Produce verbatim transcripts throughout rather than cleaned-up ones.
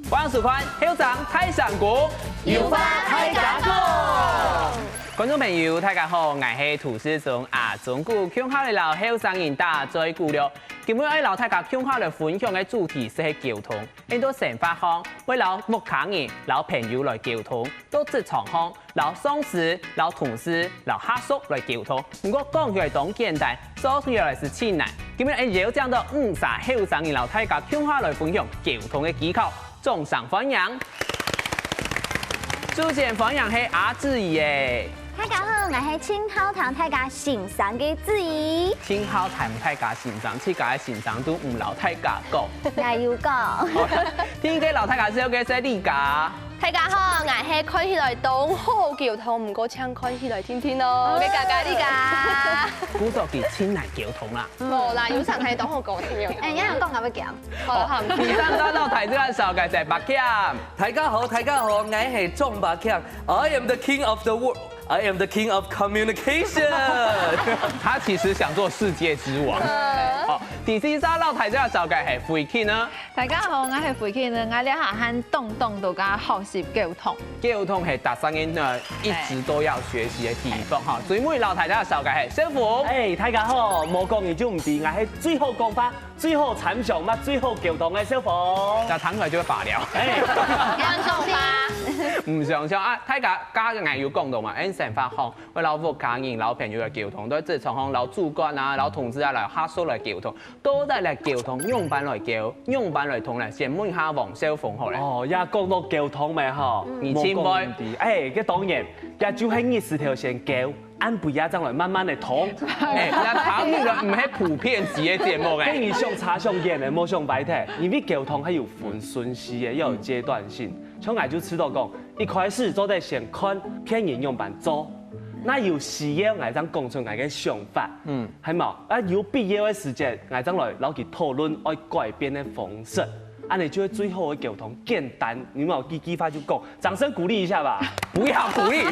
歡迎收看《後生大聲公》，有話大家講。觀眾朋友，大家好，𠊎係涂世忠阿忠牯，共下來摎後生人打嘴鼓了。今晡日愛摎大家共下來分享个主題係溝通，𠊎兜生活項會摎屋下人、摎朋友來溝通，到職場項 摎上司、摎同事、摎下屬來溝通。毋過講起來當簡單，做起來係盡難。今晡日𠊎邀請到五儕後生人摎大家共下來分享溝通个技巧，掌聲歡迎！首先歡迎係阿志怡誒。大家好，𠊎係盡好聽大家心聲个志怡。盡好聽大家心聲，自家个心聲都毋摎大家講。𠊎有講。第二个摎大家紹介係麗佳。 大家好，𠊎係看起來當好溝通，毋過淨看起來定定哦，該佳佳你佳。故所佢盡難溝通啦。無啦，有常係當好溝通。哎，你有講𠊎會講。好，好。第三儕摎大家紹介係Pak Kiam。大家好，大家好，𠊎係鍾Pak Kiam。I am the king of the world. I am the king of communication。他其實想做世界之王。好，第四儕摎大家紹介係Fui Kin呢。 大家好，𠊎係Fui Kin，𠊎這下還當當都在學習溝通。溝通係大聲音呢，一直都要學習的地方哈。最尾摎大家紹介係小鳳。哎，大家好，無講你就毋知，𠊎係最好講話、最好參詳、嘛最好溝通个小鳳。那聽出來就會罷了。哎，觀眾吧。毋相信啊，大家剛剛有講到嘛，𠊎生活項會摎屋下人、摎朋友來溝通，到職場項摎主管啊、摎同事啊、摎下屬來溝通。 到底來溝通，仰般來溝，仰般來通呢？先問一下王小鳳好了。哦，也講到溝通咩吼，你盡會。無講毋知。哎，這當然，也就係日時頭先溝，暗晡夜正來慢慢个通。哎，該聽起來毋係普遍級个節目哎。跟你想差想遠个，無想歪忒，因為溝通還有分順序个，要有階段性。像𠊎就知道講，一開始做得先看別人仰般做，那有需要𠊎正講出𠊎个想法。嗯。 係無？啊，有必要个時節，𠊎正來摎佢討論愛改變个方式，恁呢就係最好个溝通，簡單。你無，幾句話就講，掌聲鼓勵一下吧。不要鼓勵，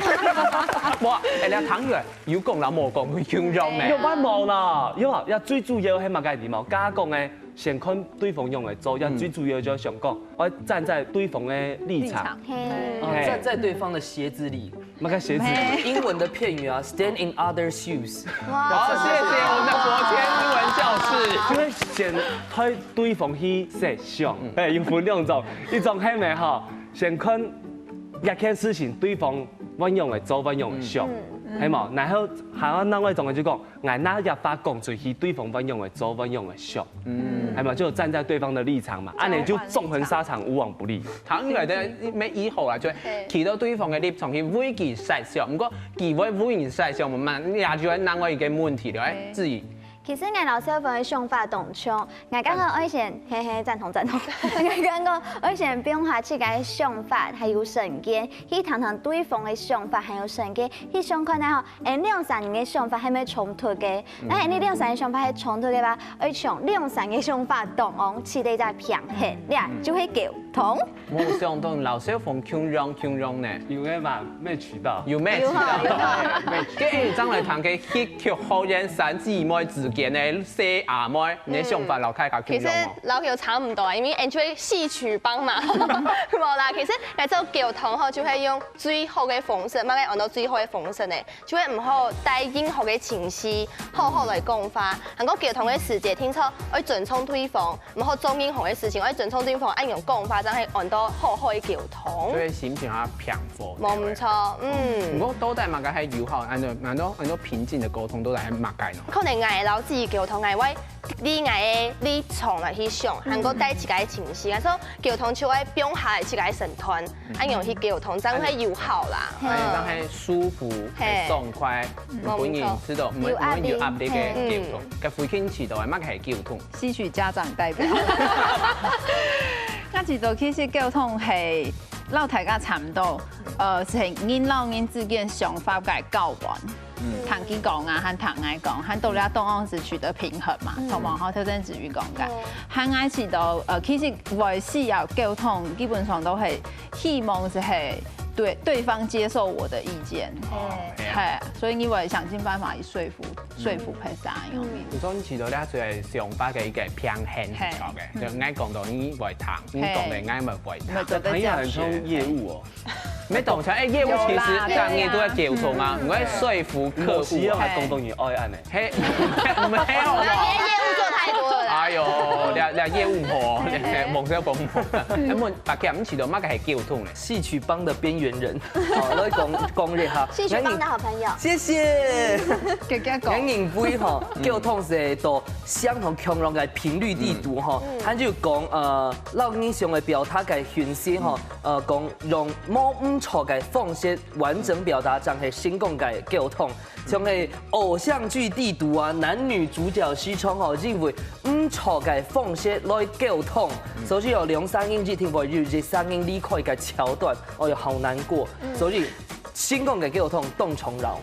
哇，哎，你聽起來有講摎無講有共樣呢。有辦法啦，有啊，也最主要係麼个你無？剛剛講个，先看對方仰般做，也最主要就係想講，愛站在對方个立場。立場。嘿。哦，站在對方的鞋子裡。 麼个鞋子？英文的片語啊，stand in other shoes。好，謝謝我們的國千英文教室。就係先替對方去設想，哎，有分兩種，一種係咩吼，先看一件事情對方仰般个做，仰般个想，係無？然後還有另外一種就講， 𠊎拿這話講出去，對方仰般个做，仰般个想，嗯，係嘛？就站在對方的立場嘛，恁呢就縱橫沙場，無往不利。聽起來个乜以後啊，就係企到對方个立場去為佢設想，毋過佢會為你設想，嘛，也就係另外一個問題了，哎，志怡。其實𠊎摎小鳳个想法當像，𠊎感覺愛先，嘿嘿，贊同贊同。𠊎感覺愛先放下自家个想法，還有成見，去聽聽對方个想法，還有成見，去想看下吼， 𠊎兩儕人个想法係無衝突个？那𠊎兩儕人想法係衝突个話，愛從兩儕人个想法當中取得一個平衡，這就係溝通。無想到摎小鳳共樣共樣呢。有个嘛，match到。有match到。有哈，有哈。該正來談該戲劇學院三姊妹之間个細阿妹，你个想法摎大家共樣無？其實摎佢差毋多啊，因為𠊎就係戲曲幫嘛。無啦，其實來做溝通吼，就係用最好个方式，麼个安到最好个方式呢？ 就係毋好帶任何个情緒，好好來講話。還過溝通个時節，定著愛尊重對方，毋好做任何个事情，愛尊重對方，恁樣講話正係安到好好个溝通。就係心情啊平和。無毋著，嗯。毋過到底麼个係有效，恁樣恁樣恁樣平靜个溝通到底係麼个呢？可能𠊎摎志怡溝通，𠊎會以𠊎个立場來去想，還過帶自家个情緒，𠊎說溝通就愛放下來自家个身段。 恁樣去溝通，正會有效啦。哎，正係舒服，嘿，爽快，毋會有壓力，毋會有壓力个溝通。該Fui Kin知道个，麼个係溝通？戲曲家長代表。𠊎知道，其實溝通係摎大家差毋多，呃，係人摎人之間想法个交換。 聽佢講啊，還聽𠊎講，還到這當中係取得平衡嘛，同埋吼，頭先子瑜講个，還𠊎知道，呃，其實會需要溝通，基本上都係希望係，對對方接受我的意見，哦，係啊。係，所以你會想盡辦法去說服說服別儕，因為有時候你提到咧，就係想法个一個平衡，係，OK，就愛講到你會聽，你講个愛乜會聽。就係這樣。業務哦，沒懂成，哎，業務其實當然都在溝通啊，你愛說服客戶啊。我希望還講到你愛安呢。嘿，沒有。我們今天業務做太多了啦。哎呦，這這業務婆，夢想講婆，那麼大家毋知道麼个係溝通咧？戲曲幫的邊緣人，好，來講講一下。戲曲幫的好朋友。謝謝。跟佢講，人認為吼，溝通係到相同強弱个頻率地圖吼，佢就講呃，老人想要表達个訊息吼，呃，講用無毋著个方式完整表達，正係成功个溝通。像係偶像劇地圖啊，男女主角時常吼，因為毋著个方式來溝通，所以有兩三人一定會有一三人離開个橋段，哦喲，好難過。所以成功个溝通當重要。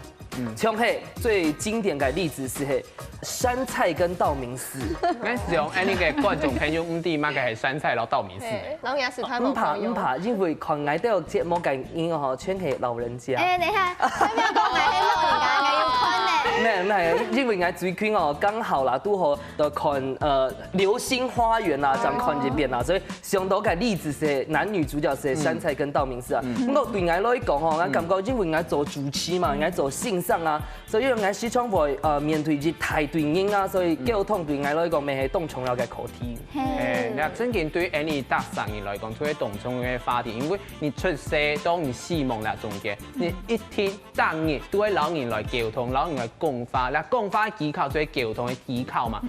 像係最經典个例子係係山菜跟道明寺。那想，哎，那個觀眾朋友，毋知麼个係山菜，然後道明寺。然後也是他毋怕毋怕，因為看𠊎兜節目个人吼，全係老人家。哎，等一下，他沒有跟我買黑肉餅乾，應該有看呢。沒有沒有，因為𠊎最近哦，剛好啦，拄好在看呃《流星花園》啦，正看一遍啦，所以想到个例子係男女主角係山菜跟道明寺啊。不過對𠊎來講吼，𠊎感覺因為𠊎做主持嘛，𠊎做先生啊，所以𠊎時常會呃面對一大堆人啊，所以溝通對𠊎來講，乜係當重要个課題。哎，那正經對Annie大三人來講，就係當重要个話題，因為你出世到你死亡那中間，你一定當日都會摎人來溝通，摎人來講話，那講話技巧就係溝通个技巧嘛。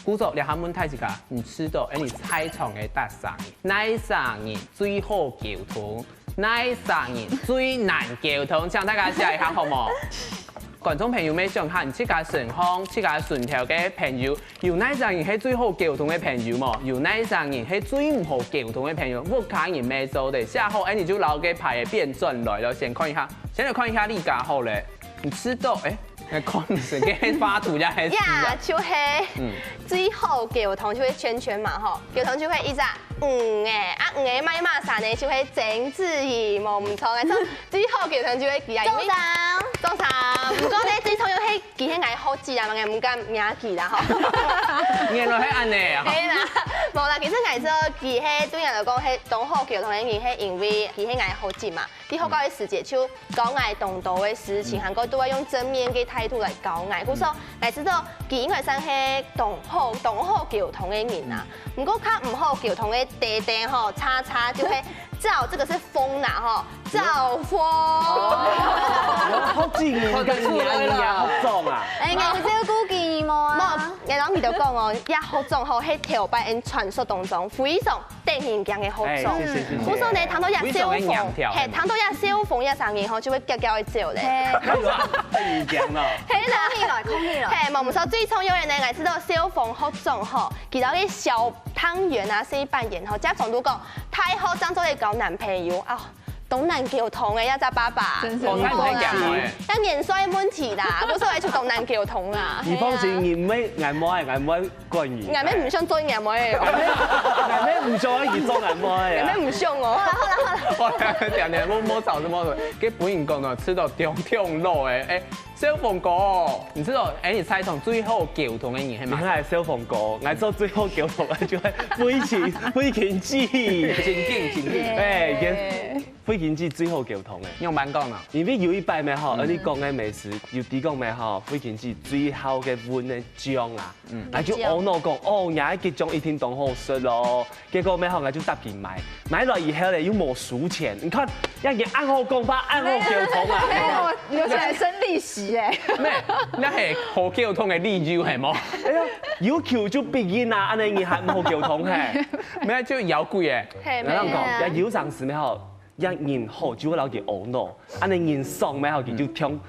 故所這下問大家，你知道，哎，你在場个大三人，哪一三人最好溝通？哪一三人最難溝通？請大家寫一下好無？觀眾朋友，乜想下，你自家身項、自家身頭个朋友，有哪一儕人係最好溝通个朋友無？有哪一儕人係最毋好溝通个朋友？屋下人乜做得寫好，哎，你就摎該牌仔變轉來咯，先看一下，先來看一下你家好咧。你知道，哎，來看你是个畫圖也係字啊呀，。就係最好溝通就係圈圈嘛吼，溝通就係一隻魚仔，啊魚仔賣麼儕呢？就係曾志怡，無毋著个，所以最好溝通就係佢啊，因為早上。早上，毋過呢，最重要係佢係𠊎學姊啊，𠊎毋敢惹佢啦吼。原來係恁呢啊！係啦，無啦，其實𠊎知道佢係對𠊎來講係當好溝通个人，係因為佢係𠊎學姊嘛。在學校个時節就教𠊎當多个事情，還過都會用正面个態度來教𠊎。故所𠊎知道佢應該算係當好、當好溝通个人啊。毋過較毋好溝通个地點吼，叉叉就係燥，這個是風啦吼，燥風。好幾年跟你啊，你啊，好重啊！哎，你照顧佢無啊？無，𠊎摎你兜講哦，這學長吼，係頭擺𠊎傳說當中非常得人驚个學長。哎，謝謝謝謝。故所呢，聽到這笑風，非常个娘條嘿，聽到這笑風這聲音吼，就會遽遽个走咧。嘿，太緊張了。係啦，空起來，空起來。嘿，無毋著，最重要个呢，𠊎知道笑風學長吼，佢兜个小湯圓啊、細粄圓吼，這講都講，大學正做得交男朋友啊。當難溝通个，這隻爸爸。真是哦，那你可以講哎。該年歲問題啦，故所就當難溝通啦。你放心，你妹，俺妹，俺妹管你。𠊎乜毋想做若妹个哦。俺妹毋想要你做俺妹啊。𠊎乜毋想哦。我常常講，你莫莫吵，莫吵，跟別人講哦，食到中中老哎哎，小鳳哥哦，你知道哎，你在場最好溝通个人係麼？你看小鳳哥，俺做最好溝通个就係費勤費勤姐。正經正經。哎，跟費勤姐最好溝通个。用般講呢？因為有一擺咩吼，你講个美食，有提講咩吼，費勤姐最好个搵个醬啊，嗯，那就懊惱講，哦，人家个醬一定當好食咯。結果咩吼，𠊎就搭佢買，買來以後咧又無收錢。你看，人家恁好講話，恁好溝通啊。有有產生利息哎。咩？那係好溝通个理由係無？哎呀，有求就必應啊，恁樣你還毋好溝通嘿。沒有就妖怪哎。嘿，然後沒有。講，也有常時咩吼， 一人好就會摎佢懊惱，恁樣人爽咩吼，佢就痛，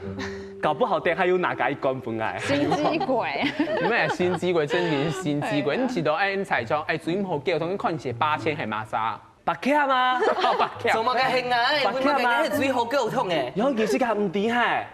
搞不好等下又拿个一罐分𠊎。心機鬼。你們心機鬼，真的是心機鬼。你知道，哎，你彩妝，哎，最毋好溝通，你看一些八千還蠻啥？白客嘛，哦，八千。做麼个係𠊎？為麼个𠊎係最好溝通个？然後其實佢毋知嘿。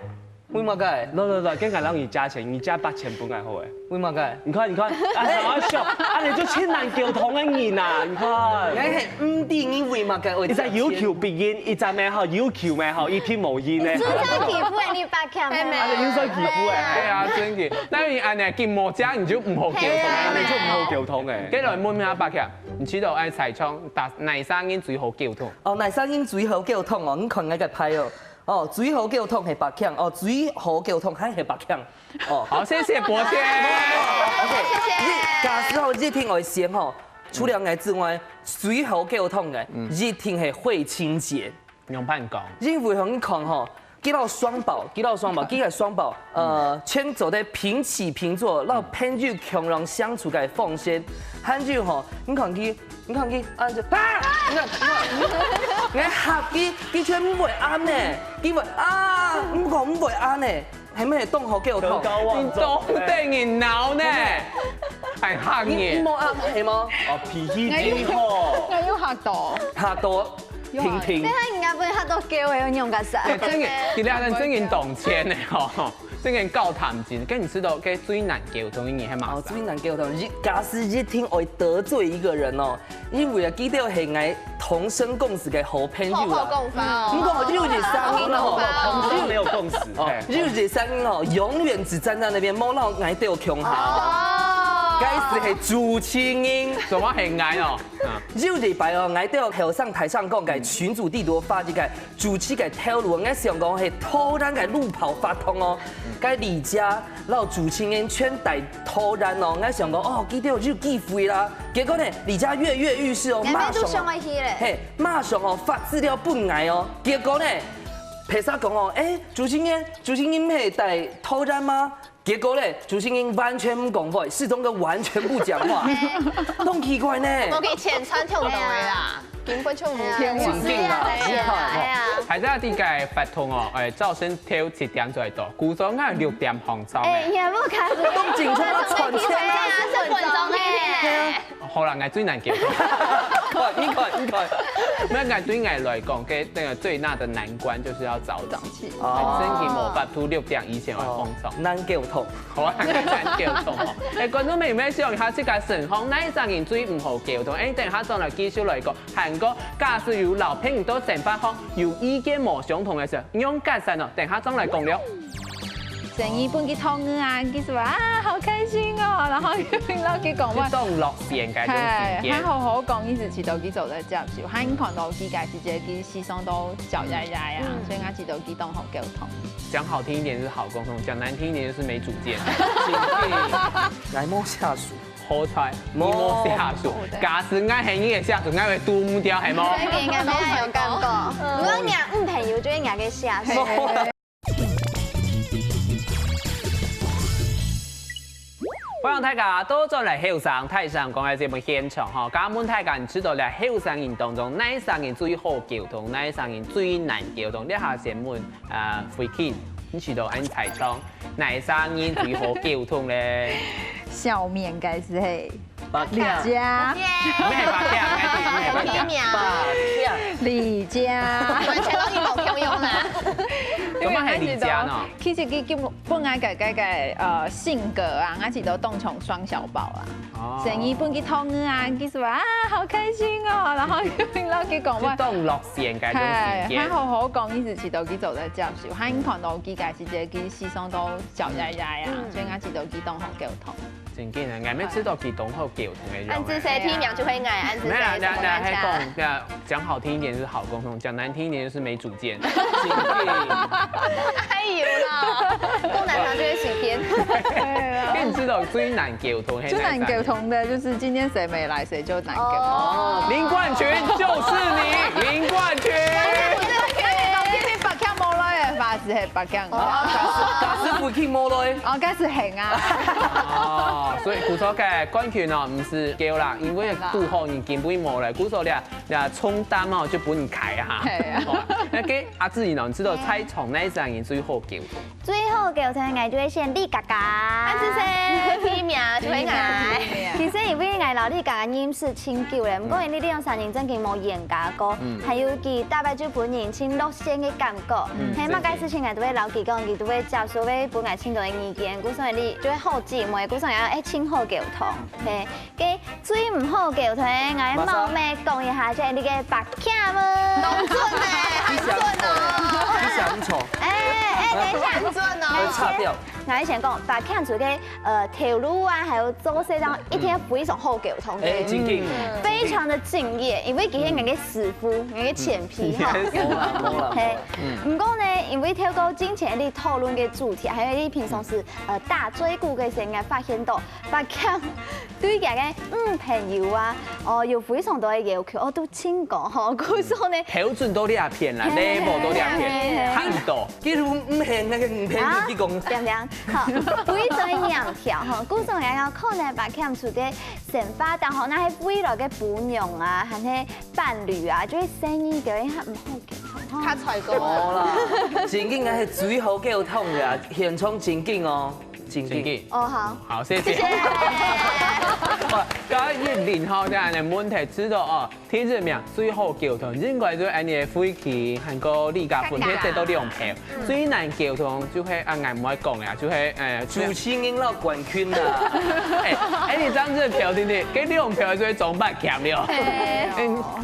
為麼个？來來來，今日讓你加錢，你加八千分還好誒。為麼个？你看你看，啊，好好笑，啊，你就盡難溝通个人啊，你看。𠊎係毋知你為麼个會。一隻有求必應，一隻咩吼，有求咩吼，一定無應呢。真正欺負你八強咩？啊，你又在欺負誒。對啊，真的。那你安呢，金毛家你就毋好溝通，啊，你就毋好溝通誒。該來問下八強，你知道愛猜想，哪哪三人最好溝通？哦，哪三人最好溝通哦？你看𠊎个牌哦。 哦，最好溝通係八強，哦，最好溝通還係八強。哦。好，謝謝博謙。OK，謝謝。假使吼，一定愛選吼，除了𠊎之外，最好溝通个，一定係慧清姐。仰般講？因為吼，你看吼，佢摎雙寶，佢摎雙寶，佢个雙寶，呃，全做得平起平坐，摎朋友共樣相處个方式，還有吼，你看佢 你看佢，啊，就，啊！你看，你看，你看，你看，佢，佢全毋會恁呢，佢會，啊，毋過毋會恁呢，係毋係當好溝通？德高望重。你當得人惱呢，還嚇人。你，你無恁係無？哦，脾氣真好。𠊎有嚇到。嚇到，有啊。婷婷。這下人家分嚇到狗誒，有那種感覺。哎，真的，你兩個人真的懂錢呢，吼。 真个高談情，跟你知道，該最難溝通个人係麼哦，最難溝通，一，假使一定會得罪一個人哦，因為啊，佢兜係𠊎同生共死个好朋友啦。好好講法哦。毋過有一聲音哦，同生沒有共死，哦，嘿。有一聲音哦，永遠只站在那邊，無摎𠊎兜共下。哦。該時係主持人。怎麼很矮哦？嗯。有一擺哦，𠊎兜後生台上講个群組裡肚發一個 主持个頭路，𠊎想講係拖單个路跑發通哦。該李佳摎主持人全帶拖單哦，𠊎想講哦，佢兜有機會啦。結果呢，李佳躍躍欲試哦，馬上哦，嘿，馬上哦發資料分𠊎哦。結果呢，別儕講哦，誒，主持人，主持人毋係帶拖單嗎？ 結果咧，主持人完全毋講話，世忠哥完全不講話，當奇怪呢。無佢錢賺挺多个啦，根本就無騙我。神經啊，你看吼。哎呀，還係愛知該發通哦，誒，早晨頭七點就愛到，故所𠊎六點紅燒呢。哎，也不可能。當緊張啊，賺錢啊。十分鐘呢。對啊。 好啦，𠊎最難溝通。你看，你看。無，𠊎對𠊎來講，該那個最大的難關就是要早起。早起。哦。真經無法度六點以前愛放鬆。哦，難溝通。好啊，難溝通哦。哎，觀眾朋友們，想一下，自家身項哪一儕人最毋好溝通？哎，等下轉來繼續來講。還過，假使有老朋友到生活項有意見無相同个時候，仰結煞哦？等下轉來講了。 生日分佢糖仔啊，佢就話啊，好開心哦，然後又摎佢講話，佢當樂善个種時間。係，還好好講，一直知道佢做得接受，還看到佢个時節，佢時常都笑嘻嘻啊，嗯。所以𠊎知道佢當好溝通。講好聽一點就是好溝通，講難聽一點就是沒主見。𠊎無下屬。好彩，你無下屬。無。假使𠊎係你个下屬，𠊎會堵毋著，係無？所以你應該沒有感覺。嗯。如果你女朋友就係你个下屬。無。 歡迎大家倒轉來後生大聲公个節目現場吼，今問大家，你知道這後生人當中，哪一儕人最好溝通，哪一儕人最難溝通？這下先問啊，慧清，你知道恁猜想，哪一儕人最好溝通咧？笑面該係嘿。八強。李佳。咩八強？哎，對，咩八強？八強。李佳。完全都係無共樣啦。怎麼係李佳呢？其實佢根本 本來个个个呃性格啊，𠊎知道當像雙小寶啊。哦。生日分佢糖仔啊，佢就話啊好開心哦，然後又摎佢講話。就當樂善个種時間。係，還好好講，一直知道佢做得接受，還看到佢个時節，佢時常都笑嘻嘻啊，嗯。所以𠊎知道佢當好溝通。真經啊，𠊎乜知道佢當好溝通个樣。恁仔細，第一名就會𠊎，恁仔細，沒有啦，那那還講，那 講好聽一點就是好溝通，講難聽一點就是沒主見。哎喲啦，不難聽就是隨便。對啊。該你知道最難溝通，最難溝通的就是今天誰沒來，誰就難溝通。哦。林冠群就是你，林冠群。我這個今天八強無來的話，是黑八強。哦，假使，假使慧清無來。哦，該係行啊。哦，所以故所个冠軍哦，毋係狗啦，因為堵好人根本無來，故所了。 呀，重擔哦，就分你開啊。係啊。哦，該阿志呢，你知道猜想哪一儕人最好溝通？最好溝通應該就係選李佳佳。啊，這係第一名，就係𠊎。第一名。其所以因為𠊎摎你个認識真久咧，毋過因為你兩儕人正經無冤家過，嗯。還有佢逐擺就分人盡熱心个感覺。嗯，係麼个事情𠊎都會摎佢講，佢都會接受，會分𠊎盡多个意見，故所以你就會好姊妹，故所以愛盡好溝通。係，該最毋好溝通，𠊎冒昧講一下，就係你个白camp啊。當準呢，很準哦。你想錯，你想錯。哎，哎，等一下。很準哦。會差掉。 𠊎以前講，白camp除个呃頭路啊，還有做事上，一定非常好溝通个，哎，真緊。非常的敬業，因為佢係𠊎个師傅，𠊎个前輩哈。無啦，無啦，無啦。嘿，毋過呢，因為透過進前个討論个主題，還有你平常時呃打嘴鼓个時間，發現到白camp對佢个女朋友啊，哦，有非常多个要求，哦，都盡高吼，故所呢，標準都這片啦，level都這片，很多。 佢都毋肯，該个毋肯，啊，佢講。涼涼，好，非常嚴條吼，故所講講，可能白camp除个生活當中，若係未來个餔娘啊，還係伴侶啊，就會生意个，佢毋好溝通吼。較衰過。無啦，正經个係最好溝通个，現場正經哦，正經。正經。哦，好。好，謝謝。謝謝。哇，剛剛一零號這樣的問題，知道哦。 第一名最好溝通，應該就恁樣个慧琪，還過李嘉文，佢得到兩票。最難溝通就係啊，𠊎毋會講呀，就係呃，主持人摎冠軍啊。哎，哎，你這樣子个票，對不對？該兩票就係總白camp了。哎，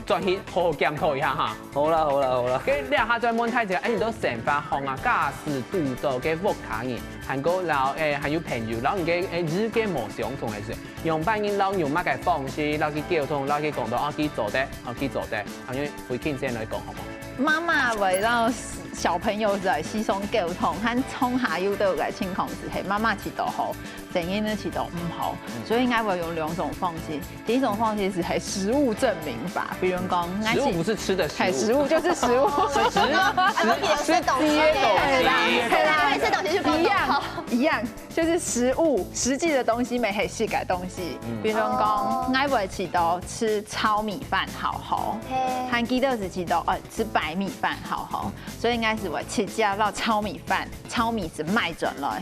轉去好好檢討一下哈。好啦，好啦，好啦。該這下再問大家，哎，你都生活上啊，假使堵到个屋下人，還過摎哎，還有朋友，摎你个哎，意見無相同个時， 用別人摎用麼个方式，摎佢溝通，摎佢講到，哦，佢做得，哦，佢做得，啊，因為慧琪先來講好無？媽媽為了小朋友在溝通，溝通，和從下有到个情況係，媽媽知道好，正經个知道毋好，所以𠊎會用兩種方式。第一種方式係，係食物證明法，比如講，食物不是吃的食物。係，食物就是食物。是食，是，是這些東西。係啦，係啦，係啦，一樣，一樣。 就是食物，實際的東西，乜係食个東西。比如講，哦。𠊎會知道食炒米飯好好，嘿。還記得係知道，呃，食白米飯好好，所以應該係會直接到炒米飯，炒米係買轉來，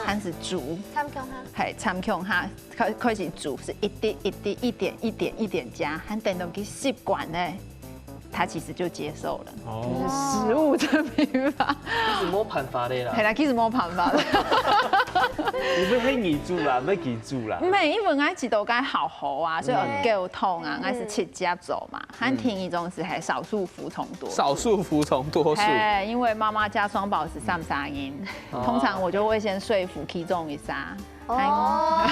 還係煮，參詳下。係，參詳下，開，開始煮，係一滴一滴，一點一點一點加，還等到佢習慣呢。 他其實就接受了，哦。就是食物證明法。其實無辦法个啦。係啦，其實無辦法了。你毋係你煮啦，毋係佢煮啦。毋係，因為𠊎知道該好好啊，所以𠊎溝通啊，𠊎係直接做嘛。還聽一種係，係少數服從多數。少數服從多數。係，因為媽媽加雙寶係三儕人，通常我就會先說服其中一儕。 哦。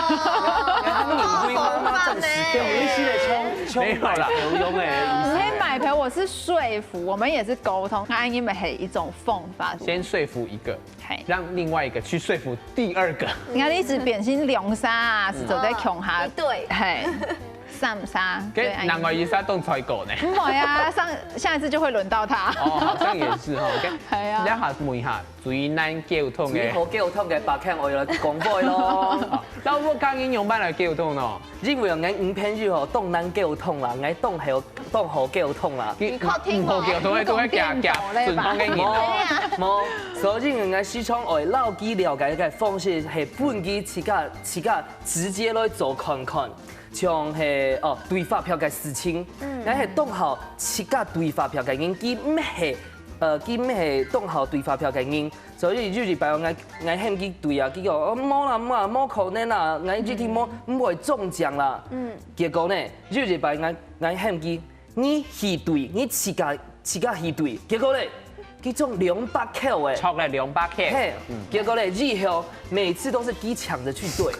你為媽媽暫時，對，我意思咧，像，像沒有啦。買票用个意思。毋係買票，我是說服，我們也是溝通，啊，你們係一種方法。先說服一個，嘿。讓另外一個去說服第二個。你看，一直變成兩儕啊，係做得共下，嗯。一對。嘿，三儕，對，該另外一儕當衰過呢。毋會啊，上，下一次就會輪到他。哦，好像也是哈。OK，係啊。這下問一下， 最難溝通个。最好溝通个，白天我要來講話咯。好，該屋下人仰般來溝通呢？因為𠊎女朋友吼，當難溝通啦，𠊎當好，當好溝通啦。佢毋好溝通，佢都會行行順風个人。無，無，所以𠊎時常愛摎佢了解个方式，係分佢自家，自家直接來做看看。 像係，哦，對發票个事情，𠊎係當好自家對發票个人，佢毋係，呃，佢毋係當好對發票个人，所以有一擺𠊎，𠊎喊佢對啊，佢講，哦，無啦，無啦，無可能啦，𠊎一定無，毋會中獎啦。結果呢，有一擺𠊎，𠊎喊佢，你去對，你自家，自家去對，結果呢，佢中兩百箍誒。著了兩百箍。嘿，結果呢，以後每次都是佢搶著去對。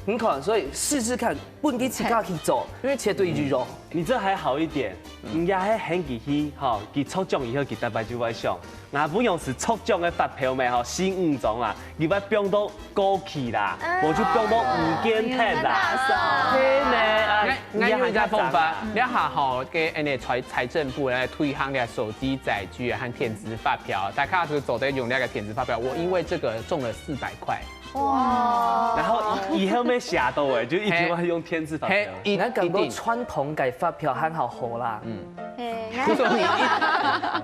你看，所以試試看， 分佢自家去做，因為絕對有用。你這還好一點，人家還喊佢去，吼，佢著獎以後，佢逐擺就會想，𠊎本來係著獎个發票咩，吼，十五張啊，你會放到過期啦，無就放到毋見忒啦，係呢，啊，𠊎，𠊎有一個方法，這下吼，該恁樣財，財政部來推行這個手機載具啊，和電子發票，大家就做得用這個電子發票。我因為這個中了四百塊。 哇！然後以，以後沒寫到誒，就一定要用電子發票。嘿，一，𠊎感覺傳統个發票還較好啦。嗯。嘿，𠊎 不是说你一，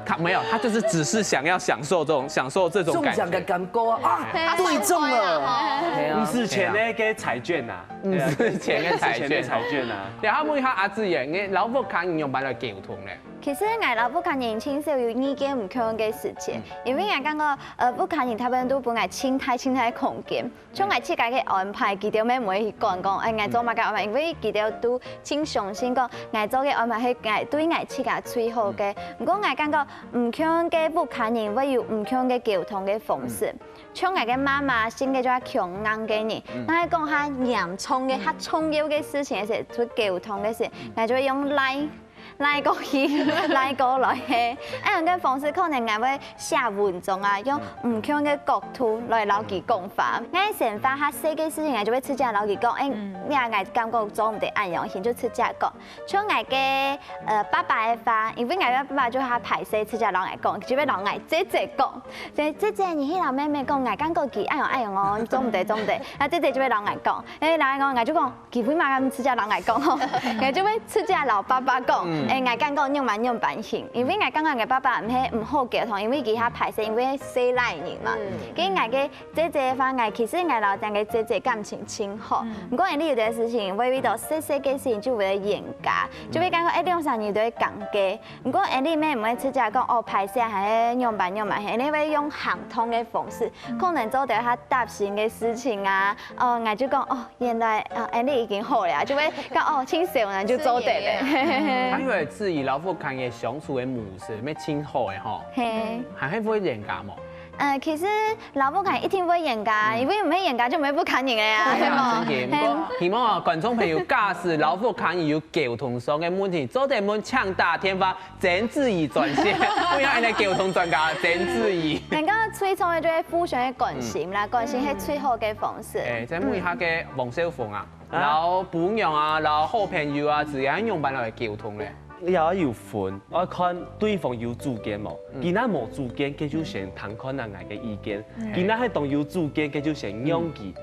他没有，他就是只是想要享受这种，享受这种感觉。中奖的感觉啊，啊，对中了。对啊。毋使錢个个彩券啊，毋使錢个彩券。毋使錢个彩券啊。然後問一下阿志遠，你摎屋下人仰般來溝通呢？其實𠊎摎屋下人盡少有意見毋共个事情，因為𠊎感覺，呃，屋下人大部分都分𠊎盡大盡大个空間。 像𠊎自家个安排，佢兜乜毋會去管講，哎，𠊎做麼个安排，因為佢兜都盡相信講，𠊎做个安排係𠊎對𠊎自家最好个。毋過𠊎感覺毋共个屋下人會有毋共个溝通个方式。像𠊎个媽媽性格就較強硬个人，但係講較嚴重个、較重要个事情个時，出溝通个時，𠊎就會用賴。 賴過去，賴過來，係，恁樣个方式可能𠊎會寫文章啊，用毋共个角度來摎佢講話。𠊎生活較細个事情，𠊎就會直接摎佢講，哎，你啊，𠊎感覺做毋得恁樣，先就直接講。像𠊎个，呃，爸爸个話，因為𠊎个爸爸就較歹勢，直接摎𠊎講，就會摎𠊎姐姐講。所以姐姐，你去摎妹妹講，𠊎感覺佢恁樣恁樣哦，你做毋得，做毋得。啊，姐姐就會摎𠊎講，哎，摎𠊎講，𠊎就講， 佢會嘛敢直接摎𠊎講吼，𠊎就會直接摎爸爸講，哎，𠊎感覺仰般仰般形，因為𠊎感覺𠊎爸爸毋係毋好溝通，因為佢較歹勢，因為細賴人嘛。跟𠊎个姐姐个話，𠊎其實𠊎摎𠊎个姐姐感情盡好，毋過𠊎有兜事情，會為著細細个事情就會冤家，就會感覺哎兩儕人都會尷尬。毋過𠊎乜毋會直接講哦歹勢，還係仰般仰般，𠊎會用行動个方式，可能做得較貼心个事情啊，哦，𠊎就講哦。 原來啊，恁樣已經好了，就會講哦，盡少人就做得了。還有个質疑，摎屋下人个相處个模式，乜盡好个吼。係。還係會冤家無？呃，其實摎屋下人一定會冤家，因為毋係冤家就毋係屋下人个啊，係無？真个。毋過希望啊，觀眾朋友，假使摎屋下人有溝通上个問題，做得問，請打電話 曾志怡專線，問一下𠊎等个溝通專家曾志怡。能夠最重要就係互相个關心啦，關心係最好个方式。哎，再問一下个王少峰啊，摎餔娘啊，摎好朋友啊，之間仰般來溝通咧？也愛有分，愛看對方有主見無。佢若無主見，佢就先聽看下𠊎个意見；佢若係當有主見，佢就先讓佢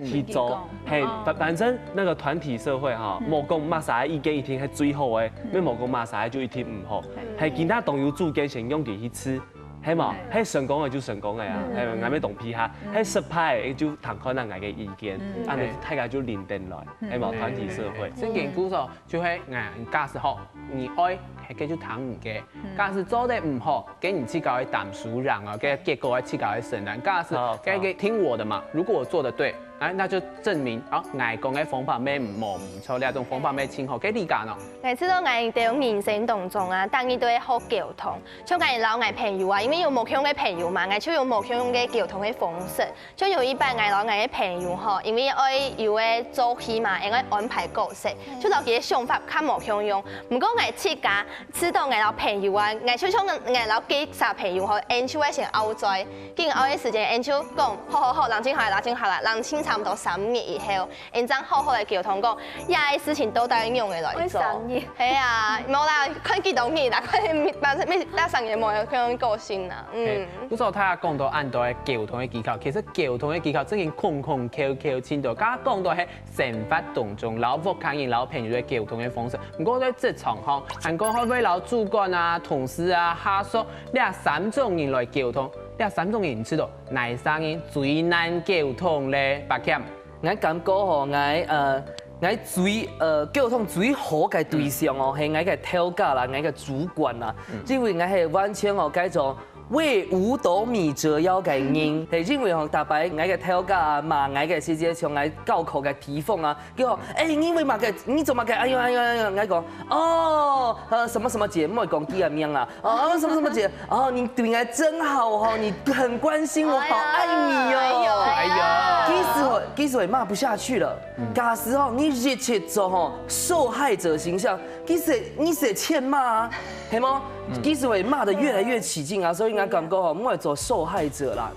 去做。係，反反正那個團體社會哈，無講麼儕个意見一定係最好个，乜無講麼儕个就一定毋好。係，其他當有主見先用佢去試，係無？係成功个就成功个啊，係無？𠊎乜當皮哈，係失敗个就聽看下𠊎个意見，恁樣大家就輪等來，係無？團體社會。正經故事就係，嗯，假使吼，你愛，係个就聽你个，假使做得毋好， 該你自家愛擔輸贏啊，該結果愛自家愛承擔。假使該个聽我的嘛，如果我做得對，哎，那就證明啊，𠊎講个方法乜無毋著，這種方法乜盡好，該你講呢？𠊎知著𠊎兜人生當中啊，逐日都會學溝通。像𠊎摎𠊎朋友啊，因為有無共个朋友嘛，𠊎就有無共个溝通个方式。 就有一擺，𠊎摎𠊎个朋友吼，因為愛有个做戲嘛，𠊎愛安排角色，就摎佢个想法較無共樣。毋過𠊎自家知著𠊎摎朋友啊，𠊎就像𠊎摎幾儕朋友吼，𠊎就會先拗嘴，緊拗个時間，𠊎就講，好好好，冷靜下來，冷靜下來，冷靜差毋多三日以後， 𠊎正好好來溝通講，這个事情到底仰仔來做。愛三日。係啊，無啦，看幾多日啦，看每每每大三日無，可能過身啦，嗯。係，故所大家講到恁多个溝通个技巧，其實溝通个技巧正經空空竅竅盡多。剛剛講到係生活當中，摎屋下人、摎朋友个溝通个方式。毋過在職場吼，還講會毋會摎主管啊、同事啊、下屬這三種人來溝通？這三種人你知道哪三人最難溝通咧？百謙。 𠊎感覺吼，𠊎呃，𠊎最呃溝通最好个對象哦，係𠊎个頭家啦，𠊎个主管啦，因為𠊎係完全哦該種為五斗米折腰个人，係因為吼，逐擺𠊎个頭家啊罵𠊎个時節，像𠊎教課个地方啊，叫我，哎，你為麼个，你做麼个，哎喲哎喲哎喲，𠊎講，哦，呃，什麼什麼姐，莫講佢个名啦， 哦，什麼什麼姐，哦，你對𠊎真好哦，你很關心我，好愛你哦。哎喲，哎喲，其實我其實我也罵不下去了。假使哦，你一直做吼受害者形象，其實你是欠罵啊，係嗎？其實我也罵得越來越起勁啊，所以𠊎感覺吼，莫做受害者啦。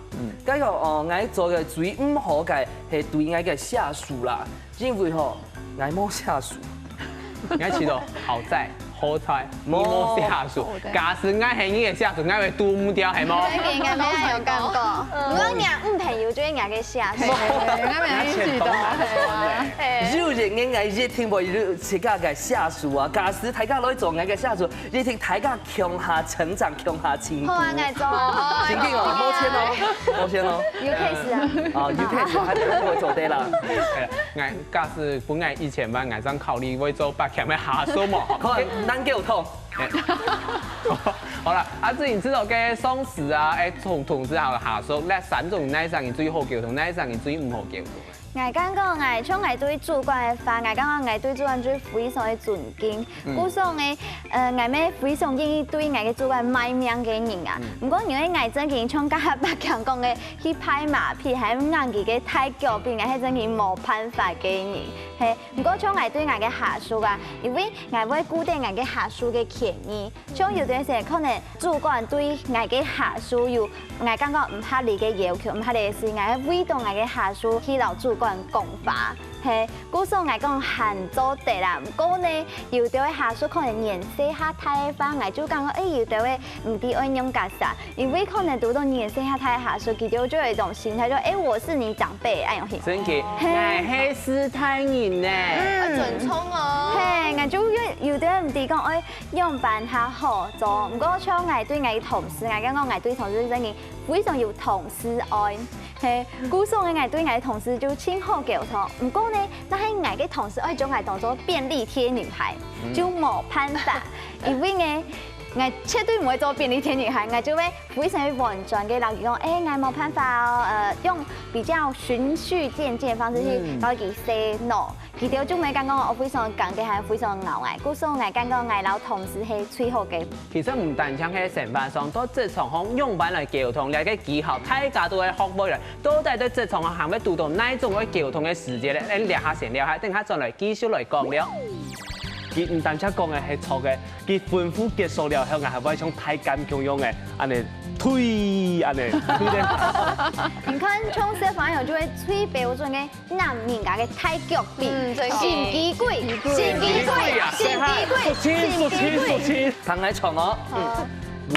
該个哦，𠊎做个最毋好个係對𠊎个下屬啦，因為吼，𠊎無下屬。 𠊎知道，好在好彩，你無下屬。假使𠊎係你个下屬，𠊎會堵毋掉，係無？所以應該無恁有感覺。毋過若女朋友就係𠊎个下屬。有人應該一定會有自家个下屬啊。假使大家來做𠊎个下屬，一定大家共下成長，共下進步。好啊，𠊎做。正經哦，無錢哦，無錢哦。有 case 啊。啊，有 case，還係會做得啦。𠊎假使本來一千萬，𠊎正考慮會做百強个下屬無？可能難溝通。好啦，啊，至於你知道个上司啊，欸，同同事還有下屬，這三種哪一種人最好溝通，哪一種人最毋好溝通？𠊎感覺𠊎像𠊎對主管个話，𠊎感覺𠊎對主管就非常个尊敬。故所呢，呃，𠊎乜非常願意對𠊎个主管賣命个人啊。毋過因為𠊎正經像剛剛百強講个，去拍馬屁，還硬佢个大腳髀，𠊎係正經無辦法个人。係，毋過像𠊎對𠊎个下屬啊，因為𠊎會顧得𠊎个下屬个權益。 像有段時間，可能主管對𠊎个下屬有𠊎感覺毋合理个要求、毋合理个事，𠊎會為著𠊎个下屬去摎主管講話。係，故所𠊎講還做得啦。毋過呢，有兜个下屬可能年歲較大个話，𠊎就感覺，欸，有兜个毋知愛仰結煞，因為可能堵到年歲較大个下屬，佢兜就有一種心態，就，欸，我是你長輩，恁樣形。正經，係。𠊎係師大人呢。愛尊重哦。係，𠊎就有，有兜毋知講，欸， 仰般較好做。毋過像𠊎對𠊎个同事，𠊎感覺𠊎對同事正經非常有同事愛。係，故所呢，𠊎對𠊎个同事就盡好溝通。毋過呢，若係𠊎个同事愛將𠊎當做便利貼女孩，就無辦法。因為呢，𠊎絕對毋會做便利貼女孩，𠊎就會非常婉轉个摎佢講，欸，𠊎無辦法哦，呃，用比較循序漸進的方式去摎佢say no。 佢兜就會感覺𠊎非常講得還非常𠢕欸，故所𠊎感覺𠊎摎同事係最好个。其實毋單淨係生活上，到職場項仰般來溝通，這個技巧大家都會學會來。到底在職場項還會堵到哪種个溝通个時節呢？𠊎等這下先尞下，等下轉來繼續來講了。佢毋單淨講个係錯个，佢吩咐結束了後，𠊎還會像太監共樣个，恁呢推，恁呢推个。你看，像小朋友就會最標準个 男人家个大腳髀，心機鬼，心機鬼，心機鬼，心機鬼。聽𠊎唱哦。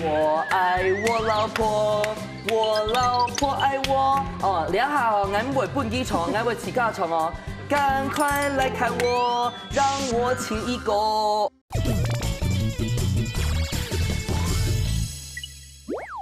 我愛我老婆，我老婆愛我。哦，這下哦，𠊎毋會分佢唱，𠊎會自家唱哦。趕快來看我，讓我親一個。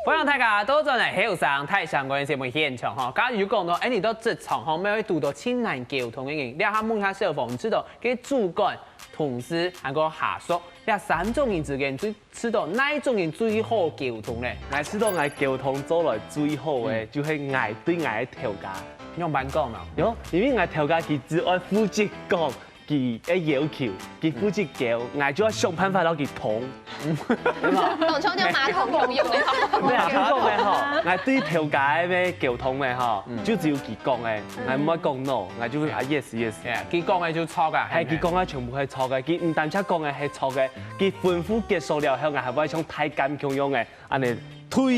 歡迎大家倒轉來後生大聲公个節目現場吼。剛剛有講到，欸，你到職場吼，乜會堵到盡難溝通个人。這下問一下小鳳，你知道，該主管、同事，還過下屬，這三種人之間，最，知道哪一種人最好溝通呢？𠊎知道𠊎溝通做來最好个，就係𠊎對𠊎个頭家。仰般講呢？喲，因為𠊎頭家佢只愛負責講 佢个要求，佢負責教，𠊎就愛想辦法摎佢通，對無？當像馬桶共樣个吼。對啊，就講个吼，𠊎對頭家个溝通个吼，就只有佢講个，𠊎毋會講no，𠊎就會啊yes yes。佢講个就著个，係，佢講个全部係著个，佢毋單淨講个係著个，佢吩咐結束了後，𠊎還會像太監共樣个，恁呢推，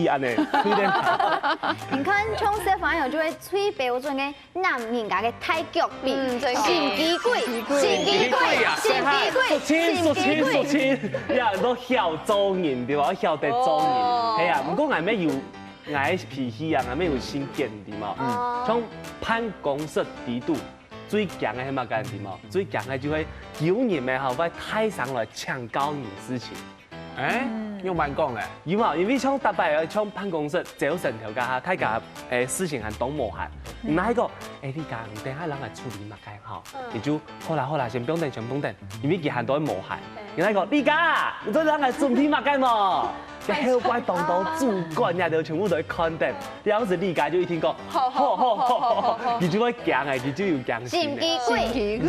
恁呢推个。你看，像小朋友就會最標準个 男人家个大腳髀，心機鬼，心機鬼，心機鬼，心機鬼。你都曉做人對無？曉得做人，係啊。毋過𠊎乜有𠊎个脾氣啊，𠊎乜有性格對無？像辦公室裡肚最驚个係麼个對無？最驚个就係有人乜吼會大聲來請教你事情。 欸，仰般講呢？有無？因為像逐擺像辦公室朝晨頭該下，大家欸事情還當無閒，你拿一個欸，你講你等下讓𠊎處理麼个吼，你就好啦好啦，先毋用等，先毋用等，因為佢還當無閒。你拿一個，你講，你做得讓𠊎準備麼个無？這後擺當多主管呀，都全部都會看等，這樣子你講就一定講，好好好好好好，你就會驚欸，你就有驚心欸。心機鬼，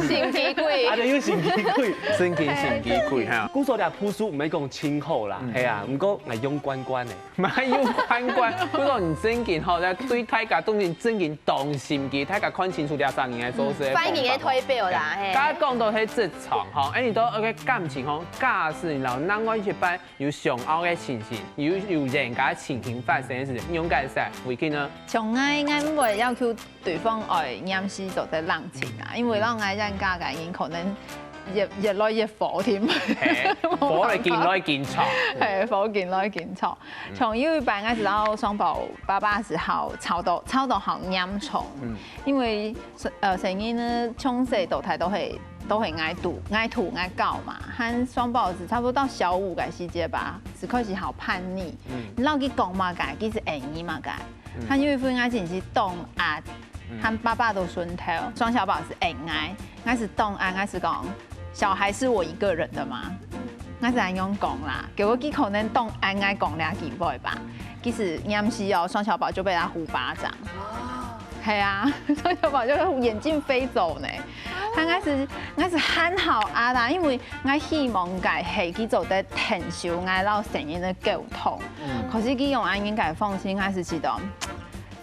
心機鬼。啊，對，又心機鬼。神經心機鬼哈。故所這步數毋係講 盡好啦，係啊，毋過𠊎用慣慣欸。嘛用慣慣，不過你正經吼，對大家都是正經當心機，大家看清楚這三人个做事。壞人个代表啦，係。係。剛剛講到係職場吼，欸，你到該感情吼，假使你摎另外一半有相拗个情形，有有冤家个情形發生个時，你用該使回去呢？像𠊎，𠊎毋會要求對方愛黏時做得冷靜啊，因為讓𠊎冤家个人可能越越來越火添，嘿，火來緊來緊吵。係，火緊來緊吵。從有一擺，𠊎知道雙寶爸爸時候吵到吵到好嚴重，因為呃，細人呢從細到大都係都係𠊎渡𠊎渡𠊎教嘛，和雙寶係差不多到小五个時節吧，係開始好叛逆，你摎佢講麼个，佢係應你麼个。還有一回𠊎真係當壓，和爸爸都順頭，雙小寶係應𠊎，𠊎係當壓，𠊎係講，小孩是我一個人的嗎？𠊎係恁樣講啦，結果佢可能當壓𠊎講這句話吧，其實黏時哦，雙小寶就被他呼巴掌。係啊，雙小寶就眼鏡飛走呢。他開始，開始喊好啊啦，因為𠊎希望个係佢做得聽受𠊎摎細人个溝通，可是佢用恁樣个方式，𠊎係覺得，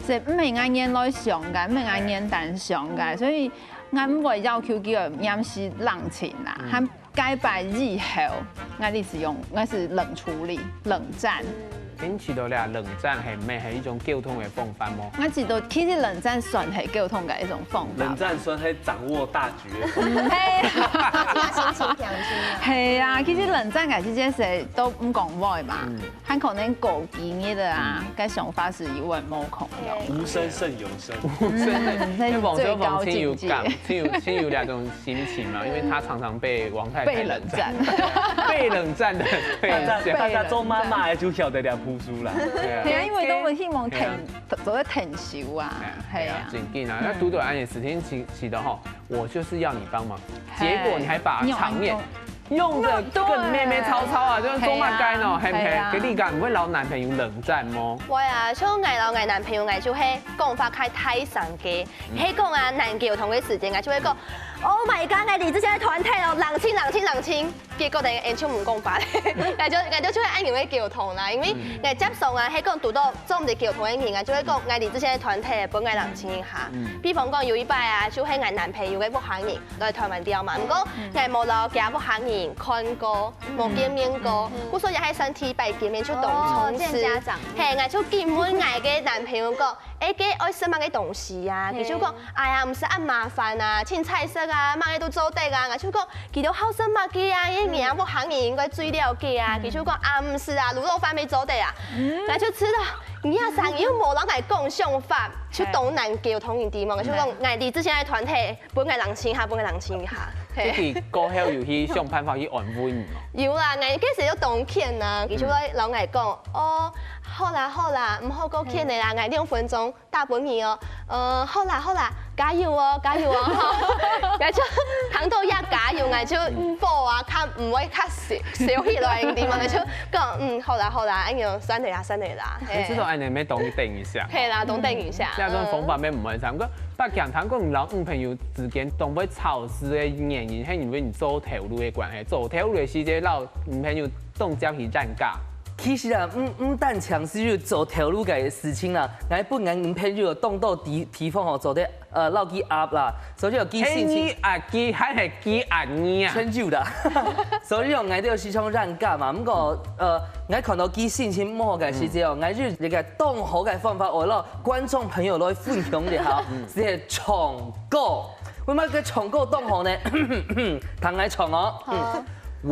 係毋係𠊎原來想个，毋係𠊎原單想个，所以𠊎毋會要求佢个黏時冷靜啦，還 該擺以後，𠊎係用，𠊎係冷處理、冷戰。你知道咧，冷戰係毋係係一種溝通个方法無？𠊎知道，其實冷戰算係溝通个一種方法。冷戰算係掌握大局。係啊，心情平靜啊。係啊，其實冷戰个這件事都毋講話嘛，還可能過幾日的啊，該想法係有人無可能。無聲勝有聲。真的，那是因為王小最高芳真有境界。感，真有真有那種心情嘛，因為他常常被王太太被冷戰。被冷戰的，被大家冷戰。大家做媽媽的就曉得了，撲書啦。對啊係啊，因為都會希望係啊挺，做得挺熟啊，係啊。真緊啊！那堵到恁樣个事情，其其實吼，我就是要你幫忙，嘿結果你還把場面你有用的跟妹妹吵吵啊，就是做麼个呢？嘿啊嘿不嘿？嘿啊該你敢毋會摎男朋友冷戰無？會啊，像𠊎摎𠊎男朋友，𠊎就會講話較大聲个，係講啊難溝通个時間，𠊎就會講，Oh my god，𠊎離職先个團體哦，冷靜冷靜冷靜。結果等於就毋講話，𠊎就𠊎就就會恁樣个溝通啦，因為𠊎接上啊，係講堵到做毋得溝通个人，𠊎就會講，𠊎離職先个團體，分𠊎冷靜一下。比方講有一擺啊，就係𠊎男朋友个屋下人來台灣尞嘛，毋過𠊎無摎厥屋下人看過。 無見面過，故所也係算第一擺見面就當重視。哦見家長。嘿，𠊎就緊問𠊎个男朋友講，欸，該愛食麼个東西啊？佢就講，哎呀，毋使恁麻煩啊，凊彩食啊，麼个都做得啊。𠊎就講，佢都好食麼个啊？因為人屋下人應該最了解啊。佢就講，啊，毋使啊，滷肉飯乜做得啊。𠊎就知道，你啊，生日又無摎𠊎講想法，就當難溝通个地方。𠊎就講，𠊎離職先个團體， 分𠊎冷靜一下，分𠊎冷靜一下。自嘿。己過後有去想辦法去安慰你哦。有啦，𠊎該時就當譴啊，佢就會摎𠊎講，哦，好啦好啦，毋好過譴个啦，𠊎兩分鐘打分你哦。呃，好啦好啦，加油哦，加油哦。然後就聽到這加油，𠊎就火啊，較毋會較燒燒起來，你知嘛？𠊎就講，嗯，好啦好啦，哎喲，算了啦，算了啦。嘿。你知道哎，你沒懂，你等一下。嘿啦，等等一下。這種方法乜毋會差。毋過，百強聽講你摎女朋友之間當會吵事个原因，係因為你做頭路个關係，做頭路个時節摎女朋友當接去冤家。其實啊，毋毋單淨係有做頭路个事情啦，𠊎本人女朋友當多地地方吼做得呃摎佢壓啦，所以有佢心情。係你壓佢，還係佢壓你啊？全有啦。所以哦，𠊎都有時常冤家嘛。毋過，呃，𠊎看到佢心情毋好个時節哦，𠊎就有一個當好个方法，𠊎摎觀眾朋友來分享一下，係唱歌。為麼个唱歌當好呢？聽𠊎唱哦。好。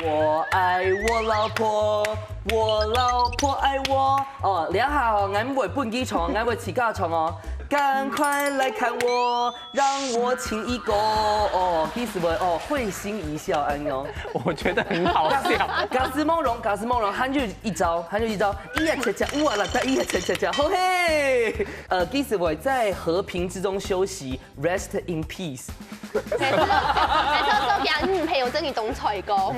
我愛我老婆，我老婆愛我。哦，這下哦，𠊎毋會分佢唱，𠊎會自家唱哦。趕快來看我， 讓我親一個哦，佢係會哦會心一笑恁樣。我覺得很好笑。假使無用，假使無用，還有一招，還有一招，咿呀恰恰，哇啦噠，咿呀恰恰恰，吼嘿！呃，佢係會在和平之中休息，rest in peace。每次都每次都說給他女朋友真的懂採購，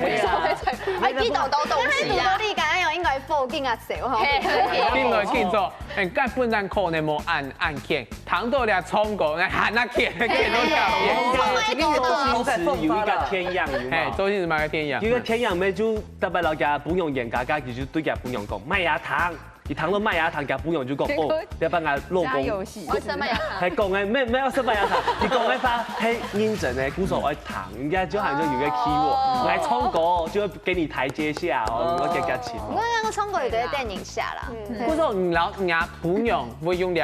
哎，記得都東西啊。你講你敢有應該報警啊，誰吼？嘿嘿嘿。緊來緊做，哎，該本來可能無恁恁譴，聽到這唱歌，哎，還較譴，譴到較譴。有一個天陽，有嘿，無？周星馳麼个天陽？有一個天陽妹就特別摎厥餔娘冤家，佢就對厥餔娘講，莫也聽。佢聽到莫也聽，厥餔娘就講，哦，你愛幫𠊎老公。加油戲。我什麼呀？還講个，沒沒有什麼呀，佢講个話，嘿，認真个，故所愛聽，人家就好像有個 keyword，來唱歌就會給你台階下哦，我給他請。我那個唱歌有在電影下啦。故所你老人家餔娘會用這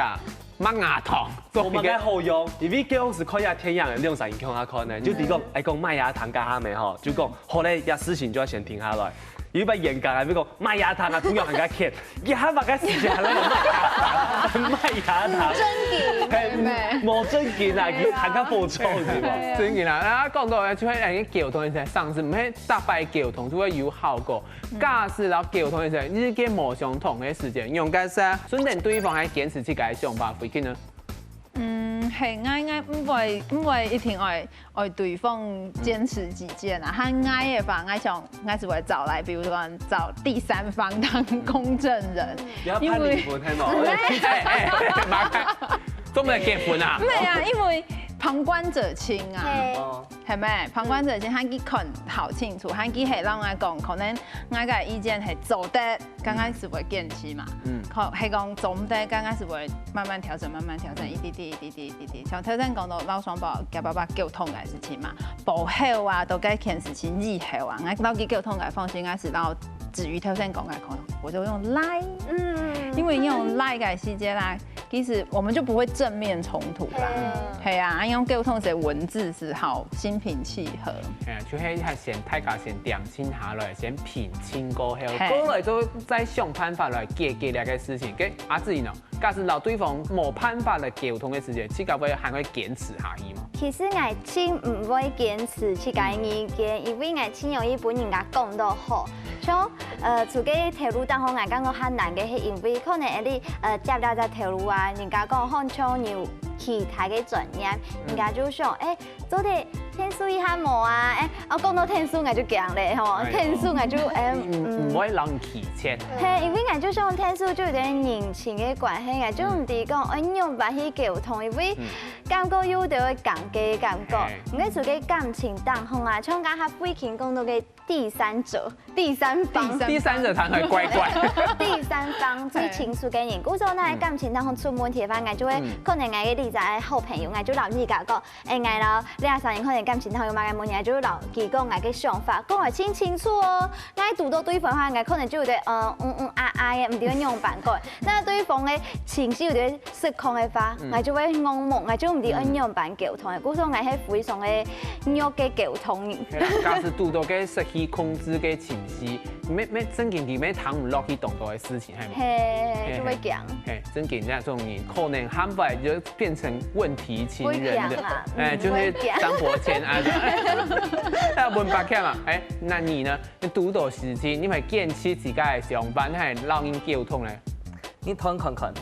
麥芽糖，做麼个好用？因為該時看這電影个兩儕人共下看呢，就比如講，哎，講麥芽糖該下面吼，就講好咧，這事情就愛先停下來。有一擺演講啊，比如講麥芽糖啊，同樣還較甜，這下麼个時節還來講麥芽糖，麥芽糖，無正經，嘿，對不對？無正經啊，佢還較好笑，是吧？對啊。正經啊，啊，講到就係恁樣溝通一下，上次毋係逐擺溝通就會有效果。 假使摎溝通个時節，日間無相同个時間，仰結煞，順等對方還堅持自家个想法，回去呢？嗯，係，𠊎，𠊎毋會，毋會一定愛，愛對方堅持己見啊。佢愛个話，𠊎想，𠊎就會找來，比如講找第三方當公證人，因為你要辦離婚，係無？哎，哎，哎，馬上，做麼个結婚啊？毋係啊，因為旁觀者清啊。係。哦。 係無？旁觀者先喊佢看好清楚，喊佢係摎𠊎講，可能𠊎个意見係做得，剛開始會堅持嘛，嗯。可係講做毋得，剛開始會慢慢調整，慢慢調整，一滴滴，一滴滴，一滴滴。像頭先講到摎雙寶佮爸爸溝通个事情嘛，過後啊，到該件事情以後啊，𠊎摎佢溝通个方式，𠊎係摎子瑜頭先講个，可能我就用 Line，嗯。因為用 Line 个時節啦， 其實我們就不會正面衝突啦。嗯。係啊，用溝通个文字係好心平氣和。係啊，就係先大家先恬靜下來，先平靜過後，嘿。過來就再想辦法來解決這個事情。該阿志呢？假使摎對方無辦法來溝通个時節，自家會還會堅持下去嗎？其實𠊎盡毋會堅持自家个意見，因為𠊎盡容易分人家講到好。像，呃，在該頭路當中，𠊎感覺較難个係因為可能你 呃，接了隻頭路啊，人家講好像有其他个專業，人家就想，欸，做得𢯭手一下無啊？欸，啊，講到𢯭手，𠊎就驚咧吼，哎喲。𢯭手，𠊎就，欸，嗯，嗯。毋會讓你拒絕。嘿，因為𠊎就想𢯭手就有點人情个關係，𠊎就毋知講，欸，仰般去溝通，因為嗯。感覺有點會尷尬个感覺。嘿。毋過在該感情當中啊，像剛才慧琴講到个 第三者、第三方。第三者談來怪怪。第三方最清楚个人，故所𠊎感情當中出問題个話，𠊎就會，嗯。可能𠊎个例子，𠊎好朋友，𠊎就摎人家講，欸，𠊎摎這儕人可能感情當中有麼个問題，𠊎就摎佢講𠊎个想法，講來清清楚哦。𠊎堵到對方个話，𠊎可能就有點，呃，嗯嗯啊啊个，毋知愛仰般講。該對方个情緒有點 失控个話，嗯。𠊎就會戇戇，𠊎就毋知愛仰般溝通个。嗯。故所𠊎係非常个弱个溝通人。係啦，假使堵到个失去控制个情緒，乜，乜正經佢乜聽毋落去當多个事情，係無？嘿，嘿，就會驚。嘿，正經這種人可能還會就變成問題情人的，會驚啊，哎，嗯，就係張伯謙啊。會驚。那問伯謙啊，哎，那你呢？你堵到事情，你會堅持自家个想法，還係摎人溝通呢？你斷看看。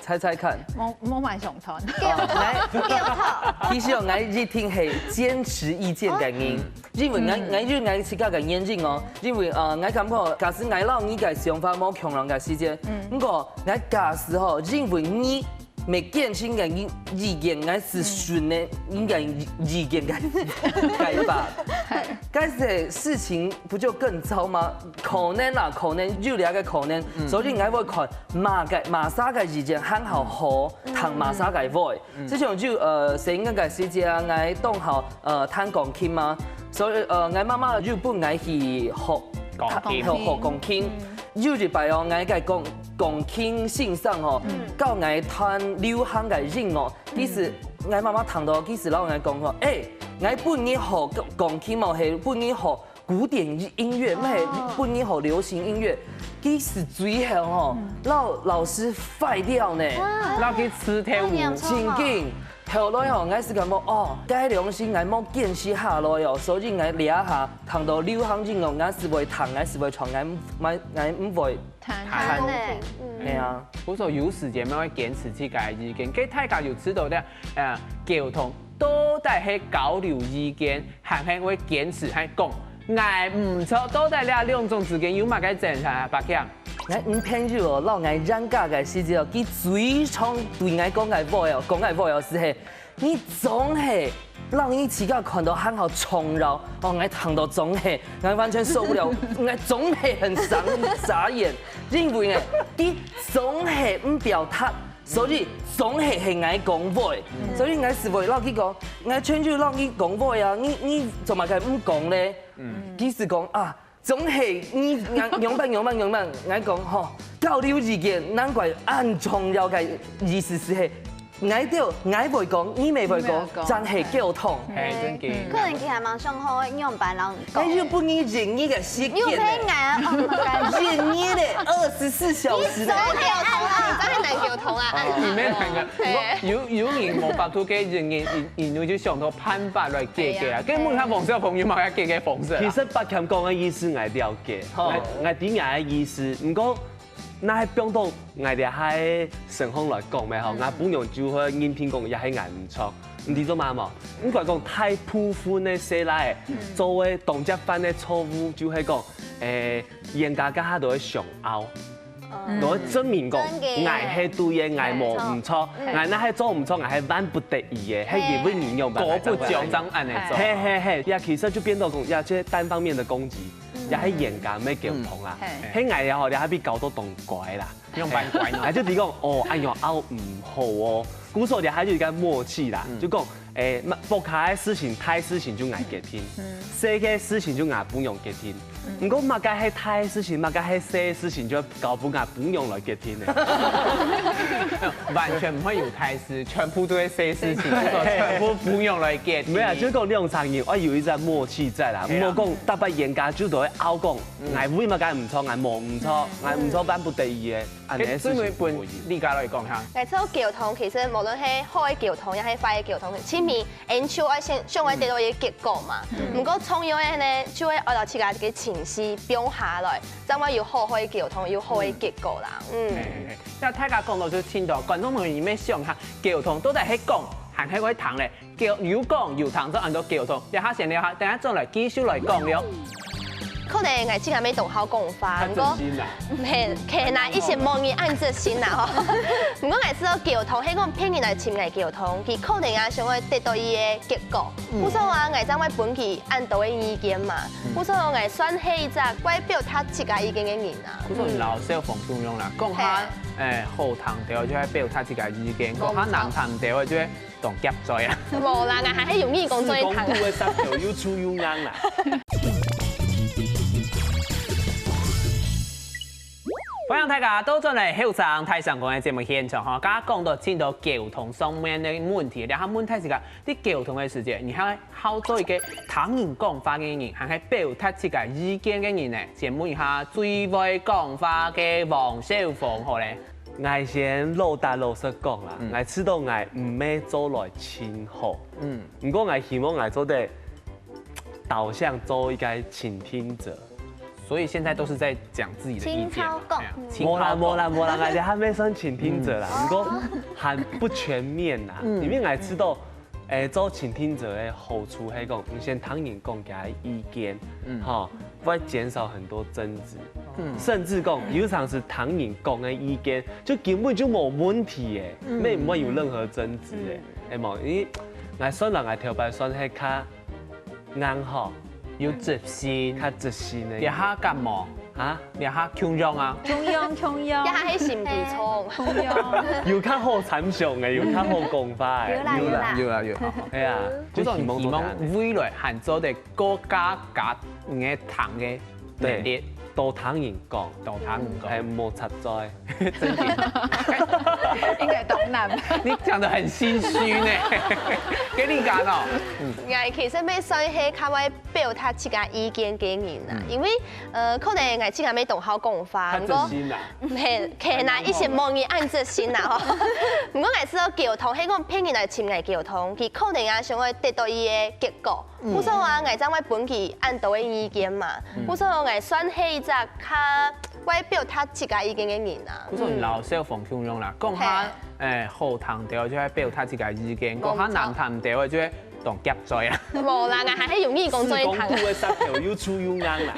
猜猜看。無，無蠻想斷。哦，𠊎，其實哦，𠊎一定係堅持意見个人，哦。因為𠊎，嗯。𠊎有𠊎自家个原因哦。因為，呃，𠊎感覺，假使𠊎摎你个想法無共樣个時節，嗯。毋過𠊎假使吼，因為你無堅持个意，意見，𠊎係順个，嗯。應該意見个，个吧。嘿。該係事情不就更糟嗎？可能啦，可能有這個可能，嗯。所以𠊎會看 麼个，麼儕个意見還較好，嗯。聽麼儕个話。嗯。就像就，呃，細人个時節啊，𠊎當好，呃，彈鋼琴嘛，所以，呃，𠊎媽媽就分𠊎去學，鋼琴。學，學鋼琴。嗯。有一擺哦，𠊎个鋼，鋼琴先生哦，嗯。教𠊎彈流行个音樂。其實，嗯。𠊎媽媽聽到，其實摎𠊎講講，欸，𠊎分你學鋼，鋼琴哦，係分你學 古典音樂，哦。乜係分你學流行音樂，其實最後吼，嗯。摎老師壞掉呢。啊。摎佢辭退伍。那嚴重哦。正經，後來吼，𠊎係感覺，哦，該良心𠊎無堅持下來哦，所以𠊎這下聽到流行音樂，𠊎係會彈，𠊎係會唱，𠊎毋，𠊎毋會彈。彈呢。嗯。係啊。故所有時節乜愛堅持自家个意見，該大家有知道个，呃，溝通到底係交流意見， 還係會堅持，還講，𠊎毋著，到底這兩種之間有麼个爭差啊，伯強？𠊎女朋友哦，摎𠊎冤家个時節哦，佢最常對𠊎講个話哦，講个話哦，就係，你總係讓你自家看到還好重要，哦，𠊎聽到總係，𠊎完全受不了，𠊎總係很傻，傻眼，因為呢，佢總係毋表態， 所以總係係𠊎講話，嗯。所以𠊎係會摎佢講，𠊎全就摎你講話啊，你，你做麼个毋講咧？嗯。佢係講啊，總係你仰，仰般仰般仰般，𠊎講吼，交流意見，難怪恁重要个意思係， ，𠊎兜，𠊎會講，你乜會講，你乜會講。正係溝通。係，正經。可能佢還蠻想好仰般摎你講。該又分你任意个時間呢。你又騙𠊎啊？哦，任意个，二十四小時个。你走溝通啊，你真係難溝通啊。你乜難溝，係。有，有人無法度个任意，因，因為就想到辦法來解決啊。係啊。該問下黃少峰有麼个解決方式啊？其實柏謙講个意思𠊎了解，吼。𠊎，𠊎知你个意思，毋過 若係放到𠊎這下个情況來講咩吼，嗯。𠊎餔娘就會認定講也係𠊎毋著。你知做麼个無？毋管講大部分个細倈仔，嗯。做个當接犯个錯誤就係講，誒，冤家該下都會相拗，嗯。都會證明講，真个。𠊎係對个，𠊎無毋著，嗯。𠊎若係做毋著，𠊎係萬不得已个，係因為你仰般。國不交戰恁樣做。係，係，係，呀，其實就變到講，呀，這單方面的攻擊。 也係冤家乜溝通啦。嗯。係。係𠊎也好，也係比較多當乖啦。仰般乖呢？𠊎就知講，哦，恁樣拗毋好哦。故所也係有一個默契啦，嗯。就講，誒，屋下个事情、大事情就𠊎決定，嗯。細个事情就𠊎餔娘決定。嗯。毋過麼个係大事情，麼个係細事情，就交分𠊎餔娘來決定个。完全毋會有大事，全部都係細事情，全部餔娘來決定。無啊，就係講兩儕人，愛有一隻默契在啦，係啊。毋好講逐擺冤家就都會 拗講，嗯。𠊎為麼个毋著，𠊎無毋著，嗯。𠊎毋著萬不得已个，恁樣个事情毋可以。該最尾分你家來講哈。𠊎覺得溝通其實無論係好个溝通，也係壞个溝通，前面𠊎就愛先想愛得到一個結果嘛。嗯。毋過重要个呢，就係愛摎自家个情緒放下來，正會有好好个溝通，有好个結果啦。嗯。嗯。嘿，嘿，嘿。該大家講到就盡多，觀眾朋友，你乜想下，溝通到底係講還係會聽咧？ 溝，有講有聽，就安到溝通。這下先尞下，等下轉來繼續來講了。可能𠊎自家乜當好講話，較真心啦。毋過，毋係，可能一時無人恁真心啦吼。毋過𠊎知道溝通，係講別人來尋𠊎溝通，佢可能也想愛得到佢个結果。嗯。故所啊，𠊎正會分佢恁多个意見嘛。嗯。故所𠊎算係一隻會表達自家意見个人啊。故所你摎小鳳共樣啦，講下，嘿。誒，好聽兜就係表達自家意見，講下難聽兜就係 當夾嘴啊。無啦，𠊎還係用耳公做一堂。試講拄个石頭又粗又硬啦。歡迎大家倒轉來後生大聲公个節目現場吼，剛剛講到盡多溝通上面个問題，這下問題係講，在溝通个時節，你還好做一個聽人講話个人，還係表達自家意見个人呢？先問一下最會講話个黃少峰好咧。 𠊎先老打老實講啦，嗯。𠊎知道𠊎毋係做來盡好，嗯。毋過𠊎希望𠊎做得導向做一個傾聽者。所以現在都是在講自己的意見嘛。清操講。哎呀，嗯。清操講。無啦，無啦，無啦，𠊎這還沒算傾聽者啦，嗯。毋過還不全面啦，嗯。因為𠊎知道 誒，做傾聽者个好處係講，你先聽人講佢个意見，嗯。吼，會減少很多爭執。嗯。甚至講，有常時聽人講个意見，就根本就無問題誒，嗯。乜毋會有任何爭執誒，嗯。係無？因為𠊎算來，𠊎頭擺算係較硬吼，有執行，較執行个。這下敢無？ 啊？這下共樣啊？共樣，共樣。這下係心理創。共樣。有較好參詳个，有較好講法个。有啦，有啦。有啦，有啦。係啊，故所你希望未來還做得過加加你个聽个能力。對，多聽人講。多聽人講。係，莫插嘴。真的。應該當難。你講得很心虛呢。給你講哦。嗯。𠊎其實乜算係較會表達自家意見个人啦，嗯。因為 呃，可能𠊎自家乜當好講話，較真心啦。毋過，毋係，可能一時無人恁真心啦吼。毋過𠊎知道溝通，係講別人來尋𠊎溝通，佢可能也想愛得到佢个結果。嗯。故所啊，𠊎正會分佢恁多个意見嘛。嗯。故所𠊎算係一隻較會表達自家意見个人啊。故所你摎小鳳共樣啦，講下，嘿。誒，好聽兜就係表達自家意見，講下難聽兜就係 當夾嘴啊。無啦，𠊎還係用耳公做一堂。試講拄个石頭又粗又硬啦。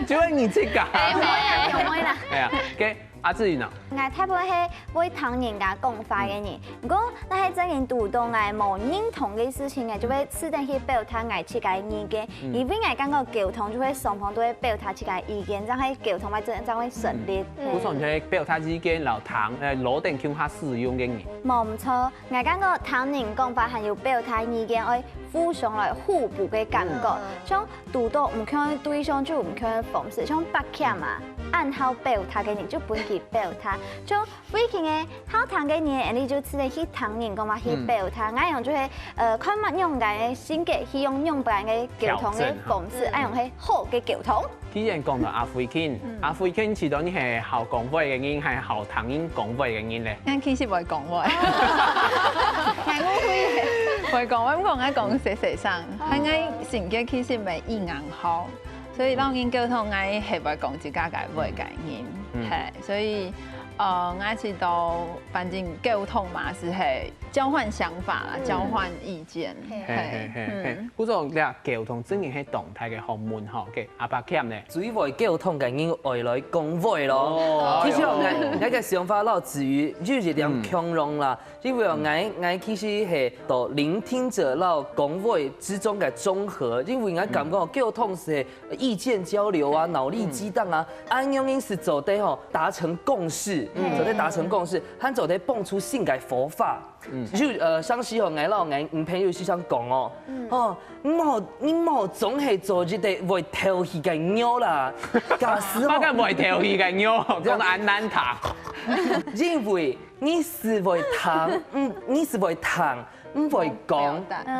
就係你自家。哎，無啦，用無啦。哎呀，OK，阿志呢？𠊎大部分係會聽人家講話个人，嗯。毋過，若係真正堵到𠊎無認同个事情，𠊎就會試等去表達𠊎自家个意見，嗯。因為𠊎感覺溝通就係雙方都會表達自家个意見，這樣係溝通會真，這樣會順利。嗯。故所你係表達意見，摎聽，誒，摎等共下使用个人。無毋著。 𠊎感覺聽人講話還有表達意見愛互相來互補个感覺。像堵到毋共樣个對象就有毋共樣个方式，像北京啊，恁好表達个人就分佢表達，像 最近个好聽个人，𠊎俚就自然去聽人講嘛，去表達。𠊎用就係，呃，看麼樣个性格，去用仰般个溝通个方式，調整哈。愛用係好个溝通。既然講到阿輝卿，阿輝卿知道你係好講話个人，還係好聽人講話个人咧？𠊎其實會講話。還誤會。會講話，毋過𠊎講細細聲，還𠊎性格其實無異硬好。 所以摎人溝通，𠊎係會講自家个話个人，係，所以，呃，𠊎知道，反正溝通嘛，係係交換想法啦，交換意見，係係係係，故所這溝通真个係當大个學問吼，OK，阿伯謙呢？最會溝通个人愛來講話咯。其實𠊎𠊎个想法摎子瑜有一點共樣啦， 因為哦，𠊎𠊎其實係到聆聽者摎講話之中个綜合，因為𠊎感覺溝通係意見交流啊、腦力激盪啊，恁樣仔係做得吼達成共識，做得達成共識，還做得蹦出新个火花。就呃，上時吼，𠊎摎𠊎女朋友時常講哦，哦，你莫你莫總係做一隻會敨氣个鳥啦，假使吼，麼个會敨氣个鳥，講到恁難聽。因為 你係會聽，嗯，你係會聽，毋會講。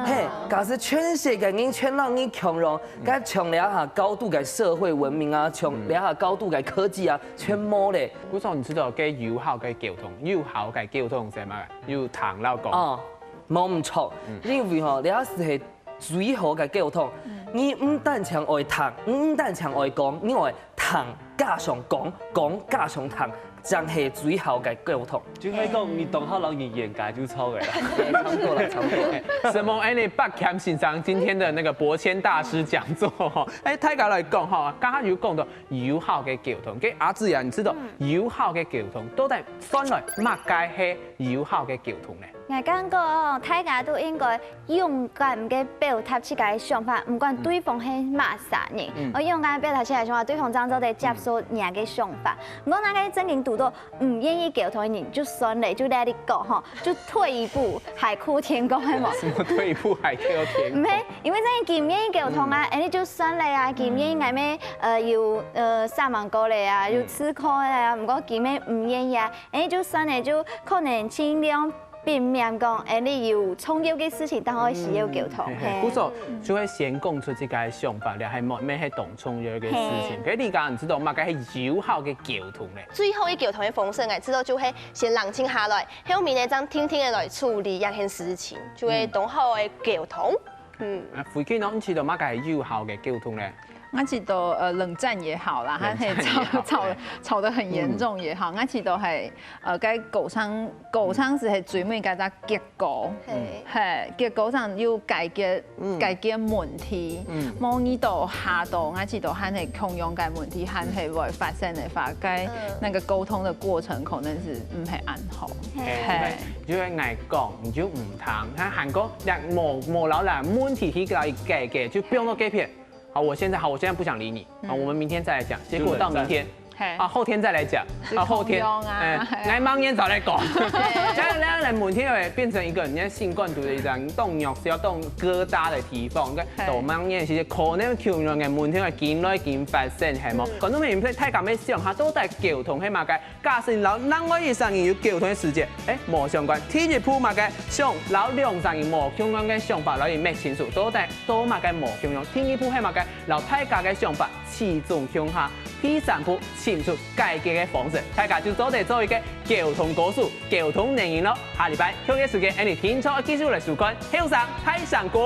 嘿，假使全世界人全摎你共樣，該像這下高度个社會文明啊，像這下高度个科技啊，全無咧。故所你知道，該有效个溝通，有效个溝通係麼个？有聽摎講。哦，無毋著，因為吼，這係最好个溝通。你毋單淨愛聽，你毋單淨愛講，你愛聽加上講，講加上聽， 正係最好个溝通。就係講，你當好摎人冤家就著个啦。差不多啦，差不多。承蒙恁呢伯謙先生今天的那個博謙大師講座吼，哎，大家來講吼，剛剛有講到有效个溝通，該阿志啊，你知道有效个溝通到底算來麼个係有效个溝通呢？𠊎感覺哦，大家都應該 勇敢个表達自家个想法，毋管對方係麼儕人，愛勇敢个表達自家个想法，對方正做得接受你个想法。毋過該个正經堵到毋願意溝通个人，就算了，就let it go吼，就退一步，海闊天空，係無？什麼退一步海闊天空？毋係，因為正經佢毋願意溝通啊，恁呢就算了啊，佢毋願意，𠊎乜呃有呃三萬過了啊，有試過了啊，毋過佢乜毋願意啊，恁呢就算了，就可能盡量 避免講，哎，你有重要个事情，當然愛需要溝通。嘿嘿，故所就會先講出自家个想法，這還無，乜係當重要个事情。嘿。該你剛剛知道麼个係有效个溝通咧？最好个溝通个方式，𠊎知道就係先冷靜下來，後面呢，正定定个來處理這件事情，就會當好个溝通。嗯。啊，輝卿呢，你知道麼个係有效个溝通咧？ 𠊎知道，呃，冷戰也好啦，冷戰也好，還係吵，吵，對。吵得很嚴重也好，𠊎知道係，呃，該溝通，溝通係最尾該隻結果。係。係，結果上有解決，解決問題。無遇到下到，𠊎知道還係共樣个問題，還係會發生个話，該那個溝通的過程可能係毋係恁好。係。係。因為𠊎講，你就毋聽，佢還講，若無，無摎這問題去解決，就放到該片。 好，我現在，好，我現在不想理你。啊，我們明天再來講。結果到明天，嘿。啊，後天再來講。啊，後天，就共樣啊，哎，嘿啊。𠊎明年再來講。嘿。這樣，這樣來問題會變成一個人家性灌毒的一張當弱小、當疙瘩的地方。該，嘿。到明年其實可能共樣个問題會緊來緊發生，係無？嗯。觀眾朋友，大家愛想下，到底溝通係麼个？ 假使你摎另外一儕人有溝通个時節，誒，無相關。第一步麼个，想摎兩儕人無共樣个想法來去搣清楚，到底做麼个無共樣。第二步係麼个，摎大家个想法集中共下。第三步，尋出解決个方式，大家就做得做一個溝通高手、溝通能人囉。下禮拜同一時間，𠊎俚定著繼續來收看《後生大聲公》，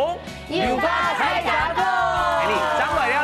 有話大聲講。𠊎俚正來尞。